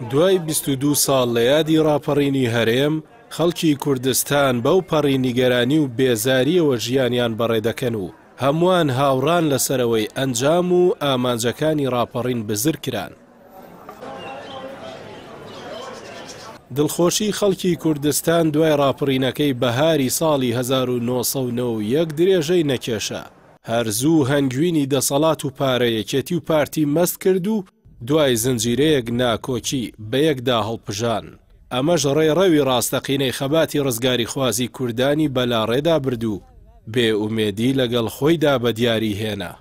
دوای 22 ساڵ لە یادی ڕاپەڕینی هەرێم، خەڵکی کوردستان بەو پەڕی نیگەرانی و بێزارییەوە ژیانیان بەڕێدەکەن و هەمووان هاوڕان لەسەر ئەوەی ئەنجام و ئامانجەکانی ڕاپەڕین بزر کران. دڵخۆشی خەڵکی کوردستان دوای ڕاپڕینەکەی بەهاری ساڵی 1991 درێژەی نەکێشا. هەر زوو هەنگوینی دەسەڵات و پارە یەکێتی و پارتی مەست کرد و دوای زنجیرەیەک ناکۆکی بەیەکدا هەڵپژان. ئەمەش ڕێڕەوی ڕاستەقینەی خەباتی ڕزگاریخوازی کوردانی بەلاڕێدا برد و بێ ئومێدی لەگەڵ خۆیدا بەدیاری هێنا.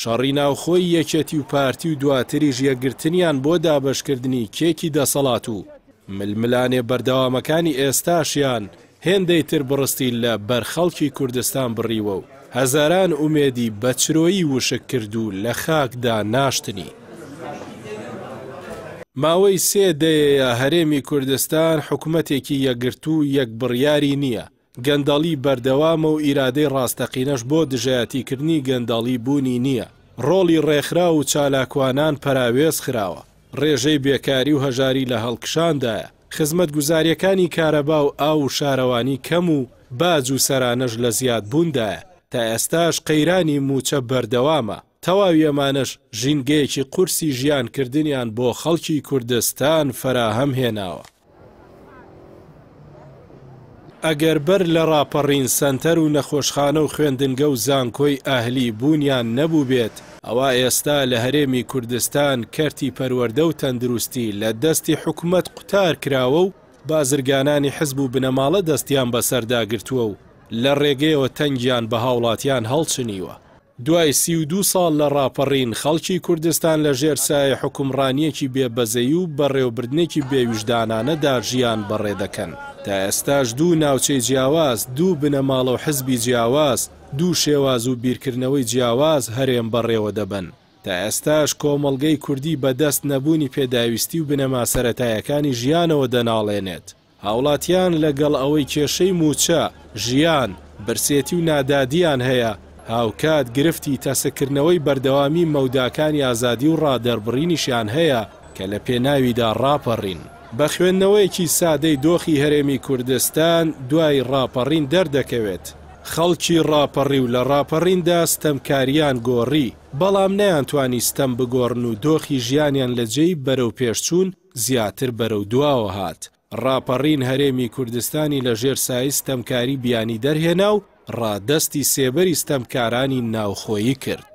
شەڕی ناوخۆی یەکێتی و پارتی و دواتریش یەکگرتنیان بۆ دابەشکردنی کێکی دەسەڵات و ململانێ بەردەوامەکانی ئێستاشیان هێندەی تر بڕستی لە بەر خەڵکی کوردستان بڕیوە و هەزاران ئومێدی بە چرۆیی وشک کرد و لە خاکدا ناشتنی. ماوەی سێ دەیەیە هەرێمی کوردستان حکومەتێکی یەکگرتوو و یەک بڕیاری نییە، گەندەڵی بەردەوامە و ئیرادەی ڕاستەقینەش بۆ دژایەتیکردنی گەندەڵی بوونی نییە، ڕۆڵی ڕێکخراو و چالاکوانان پەراوێز خراوە، ڕێژەی بێکاری و هەژاری لە هەڵکشاندایە، خزمەتگوزارییەکانی کارەبا و ئاو و شارەوانی کەم و باج و سەرانەش لە زیادبووندایە، تا ئێستاش قەیرانی مووچە بەردەوامە، تەواوی ئەمانەش ژینگەیەکی قورسی ژیانکردنیان بۆ خەڵکی کوردستان فەراهەم هێناوە. ئەگەر بەر لە ڕاپەڕین سەنتەر و نەخۆشخانە و خوێندنگە و زانکۆی ئەهلی بوونیان نەبووبێت، ئەوا ئێستا لە هەرێمی کوردستان کەرتی پەروەردە و تەندروستی لە دەستی حکومەت قوتار کراوە و بازرگانانی حزب و بنەماڵە دەستیان بەسەردا گرتووە و لە ڕێگەیەوە تەنگیان بە هاوڵاتیان هەڵچنیوە. دوای 32 ساڵ لە ڕاپەڕین، خەڵکی کوردستان لە ژێر سایەی حوکمڕانییەکی بێ بەزەیی و بەڕێوەبردنێکی بێ ویژدانانەدا ژیان بەڕێ دەکەن. تا ئێستاش دوو ناوچەی جیاواز، دوو بنەماڵە و حزبی جیاواز، دوو شێواز و بیرکردنەوەی جیاواز هەرێم بەڕێوە دەبەن. تا ئێستاش کۆمەڵگەی کوردی بە دەست نەبوونی پێداویستی و بنەما سەرەتایەکانی ژیانەوە دەناڵێنێت. هاوڵاتیان لەگەڵ ئەوەی کێشەی مووچە، ژیان، برسێتی و نادادییان هەیە، هاوکات گرفتی تەسککردنەوەی بەردەوامی مەوداکانی ئازادی و ڕادەربڕینیشیان هەیە کە لە پێناویدا ڕاپەڕین. بە خوێندنەوەیەکی سادەی دۆخی هەرێمی کوردستان دوای ڕاپەڕین دەردەکەوێت، خەڵکی ڕاپەڕیو لە ڕاپەڕیندا ستەمکارییان گۆڕی، بەڵام نەیانتوانی ستەم بگۆڕن و دۆخی ژیانیان لە جێی بەرەوپێشچوون زیاتر بەرەو دواوە هات. ڕاپەڕین هەرێمی کوردستانی لە ژێر سایەی ستەمکاری بیانی دەرهێنا و ڕادەستی سێبەری ستەمکارانی ناوخۆیی کرد.